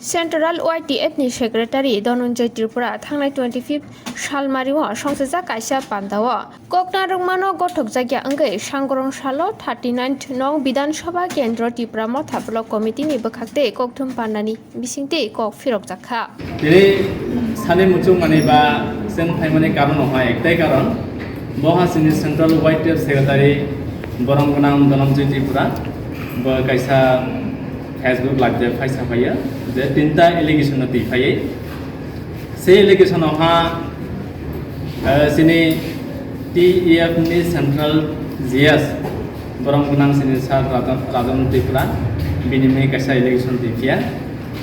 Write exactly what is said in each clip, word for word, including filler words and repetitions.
Central Y T F ni Secretary Dhananjay Tripura thangnai twenty fifth salmario songchajak kaisa pandao kokna rwngmano gothokjakya wngwi sangrong salo thirty nine nong Bidhan Sabha Kendro Tipra Motha Block Committee ni bwkhaktwi kokthum pandani bisingtwi kok phirokjak kha. Tini sani muchung mani ba chwng phaimani karon hai ektai karon. Bo ha chini Central Y T F Secretary borom gwnang Dhananjay Tripura bo kaisa Facebook live de phaisa phaiya je tinta allegation no twi phaiwi. Se allegation o ha, eh, chini T E F ni Central G S borom gwnang chini Sir Rajan, Rajan Tripura bini mui kaisa allegation twi phiya.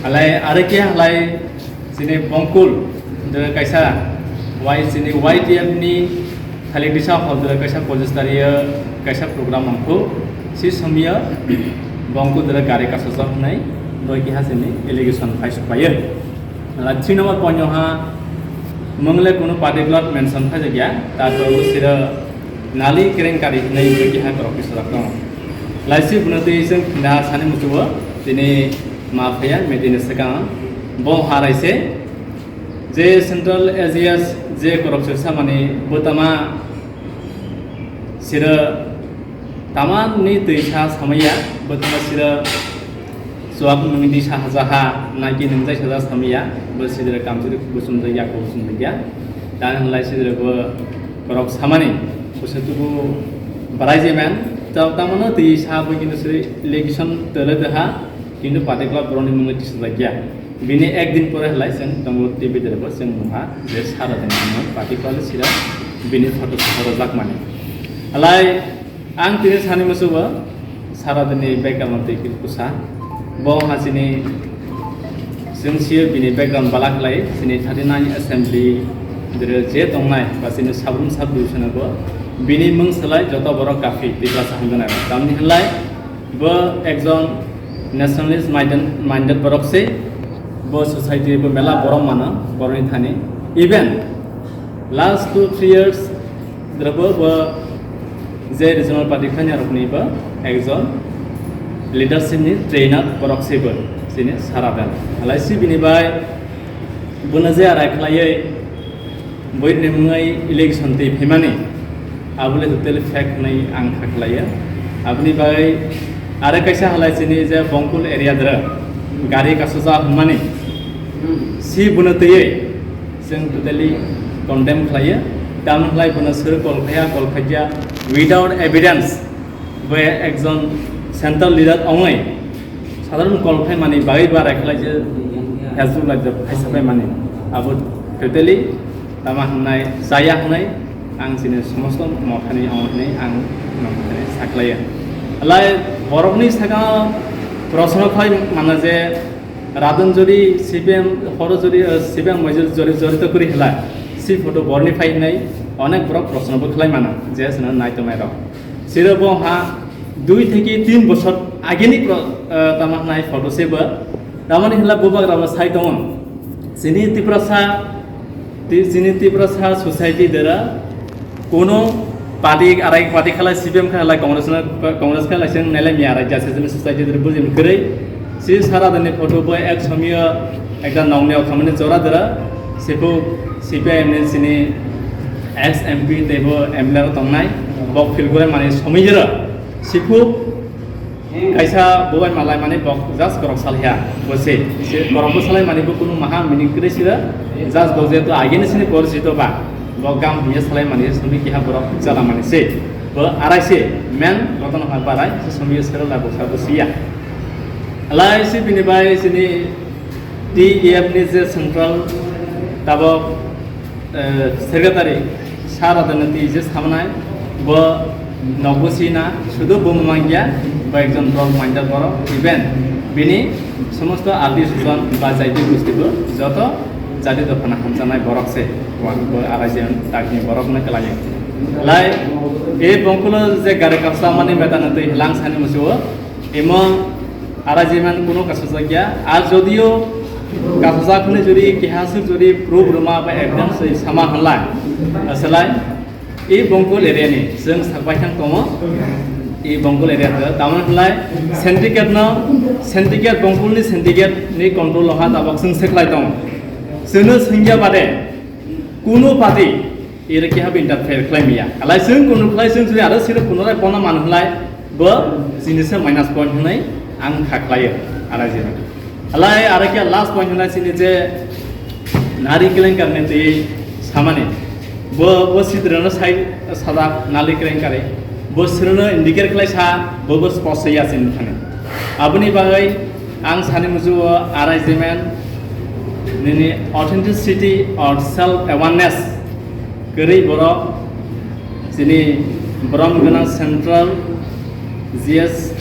Halai aro khe halai chini Bongkul de kaisa Y chini Y T F ni Thalik disa hor dwra kaisa pochis tario kaisa program wngkhu, si somio Bongkul dwra gari kasajak hwnwi bo keha chini allegation phai suklaio. Ala three number point ha mwngle kunu particular mention phaijakya, tarpor bo sira nali kereng kari hwnwi bo keha korok kisajak tongo. Laisi bono twi chwng khna sani muchugo tini ma phaiya meeting ni swkang bo harai se je Central A G S je korok se samani bo tama sira tamani twi sa samaya bo tama sira chuak nungdi sa haja ha naki nungjai saja samaya bo sidira kamchiri busum jai yako busum jai ya dan lai sidira bo korok samani bo se tubu barai je man ta tamano twi sa bo kintu sri election tele de ha kintu particular boroni mungwi tisa jai ya. Bini ekdin pore halai chwng tongo T V dere bo chwng nukha je sara dini ano particularly sira bini photo sohoro jakmani. Halai ang tini sani musugo sara dini background twi kusa bo ha chini chwng sio bini background balak lai chini thirty nine assembly dere je tongnai ba chini sabrum sub division bo bini mung salai joto borok kafi twi klasa hamjana tamni halai Bo ekjon nationalist minded, minded borok se, bo society bo mela borok mano, borokni thani. Even last two, three years, bo, bo je regional party khanya rokni bo ekjon leadership ni trainer borok se bo, sini Sara Bel. Alai si bini bai, bono je arai khlaiwi, Boirni mwngai election twi phaimani, abole totally fake hwnwi ang kha khlaiya. Aboni bagwi aro kaisa halai chini je Bongkul area dra gari kasajak hwnmani, si bono twiwi chwng totally condemn khlaiya. Tamni khlai bono sir call khaiya, call khaiya without evidence. Bo ekjon central leader ongwi sadharon call khaimani bagwi ba raikhlai je Facebook live rok khaisa paimani abo totally tama hwnai chaya hwnai ang chini somosto mothani ong hwnwi ang nongkhorni saklaiya. Alai borokni saka proshno khai mano je Radon jodi C P M horo jodi, eh, C P M major jodi jorito kuri hela si photo borni phai hwnwi onek borok proshno bo khlai mano je sino naitongnai rok. Siro bo ha dui theke tin bosor ageni pro-, eh, tama hwnai photo se bo. Tamoni hwnla bubagra bo sai tongo. Chini Tiprasa, ti-, chini Tiprasa society dera kono party, arai party khalai C P M khalai Congress na, Congress khalai seng nailai mi arai jase chini society dera bujim kwrwi. Si sara dani photo bo ek somyo ekta nongni okhamani jora dera. Sipu C P I M ni chini ex M P tei bo M L A rok tongnai, bok phil gure mani somoi jora. Sipu kaisa bubai malai mani bok just korok salya, bo se, se korok bo salai mani bo kunu maha meaning kwrwi sira, just bok jeto agini sini porjito ba, bok gam hiya salai mani somoi kiha borok jala mani se, bo arai se, men Ratan Hoi barai, se somoi sero la boksa bo siya. Alai se bini bai sini T E F ni je central tabok, eh, secretary Sir Radhanati je samnai bo nokbo sina sudu bo mangya bo ekjon rok manja borok even bini somosto arti sujon ba jaiti gusti bo joto jati dophana hamjanai borok se bo arai je takni borok no kelai lai e Bongkulo je gari kapsa mani meta nantwi hilang sani musuo. Imo arajiman kuno kasajakya. Ar jodio kasajak hwnwi jodi keha swk jodi proof rwma ba evidence rwi sama hwnla, asalai e Bongkul area ni chwng sakbai thang tongo. I Bongkul area khe, tamoni hwnlai syndicate no, syndicate, Bongkul ni syndicate ni control o ha tabok chwng se khlai tongo. Chwngno swngya bade, kunu party ere keha bo interfere khlai maya. Alai chwng kunu khlai chwng chwng aro siro kunu rai pono man hwnlai bo chini se minus point hwnwi ang kha khlaio, alai jero. Alai aro khe last point hwnlai chini je nari kelenkar ni twi samani. Bo, bo sitrano sai sajak nali kelenkari. Bo sirano indicate khlai sa, bo, bo spot sai ya chini thani. Aboni bagwi ang sani mujuo arrangement nini authenticity or self awareness kwrwi borok chini borom gwnang central G S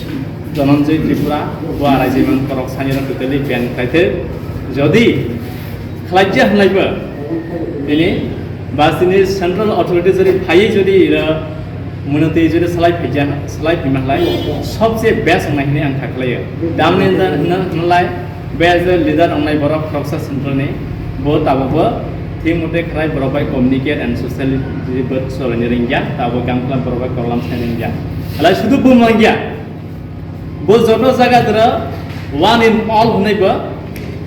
Dhananjay Tripura bo arrangement korok sanirok totally ban khlaithok. Jodi khlaijak hwnlaibo bini ba chini central authority jodi phaiwi jodi ira mwnotwi jodi salai phaijak, salai phima hwnlai sobse best wngnai hwnwi ang kha khlaio. Tamni hwnlai Be as a leader wngnai borok khoroksa central ni, bo tabukbo thik mote khlai borok bai communicate and socially bo cholaini ringya, tabuk gamkla borok bai kolam sai ringya. Alai sudu bo mangya, bo joto jaga doro one in all hwnwi bo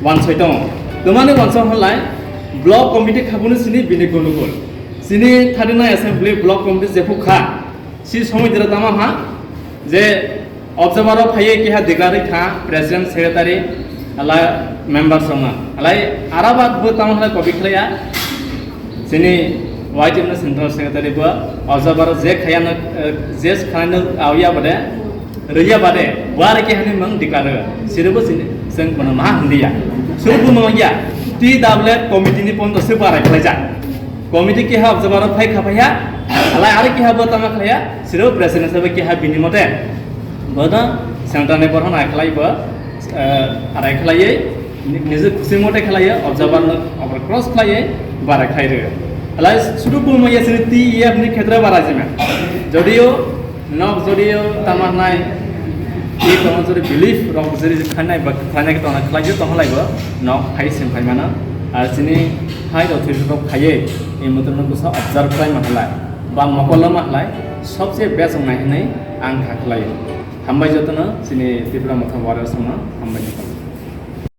wansoi tongo. Twmani wansoi hwnlai block committee khabuno sini bini gonogol. Sini thirty-nine assembly block committee jephuk kha, si somoi doro tamo ha, je observer o phaiwi keha declare kha president, secretary, ala members rokno. Alai arabat bo tamo hwnlai kopi khlaiya. Chini Y T F ni central secretary bo observer o je khaiya no, eh, je khaiya no awiya bade, rwiya bade, bo are keha ni mung declare. Sirbo chini, chwng bono maha hwnliya. Sirbo mung ya, T W F committee ni pondo se barai khlaijak. Committee keha observer o phai kha phaiya, alai are keha bo tamo khlaiya. Siro president sabe keha bini mote. Bono central ni borok nai khlai bo, eh, arai khlaiwi, ni-, nijor khusi mote khlaiwi, observer no over cross khlaiwi, barai khlai rw. Alai sudu bo maya sini T E F ni khetre barai jima. Jodio, nok jodio, tamar nai, i kono jodi belief rok jodi khanai ba khanai tona khlai je tong lai bo, nok phai sim phai mano. Ar sini hai rok thwi rok phaiwi, i motor no kusa observe khlai ma khlai. Ba mokol ma khlai, sobse best wngnai hwnwi ang kha khlaio. Hambai jotono chini Tripura Motha Warriors no hambai jotono.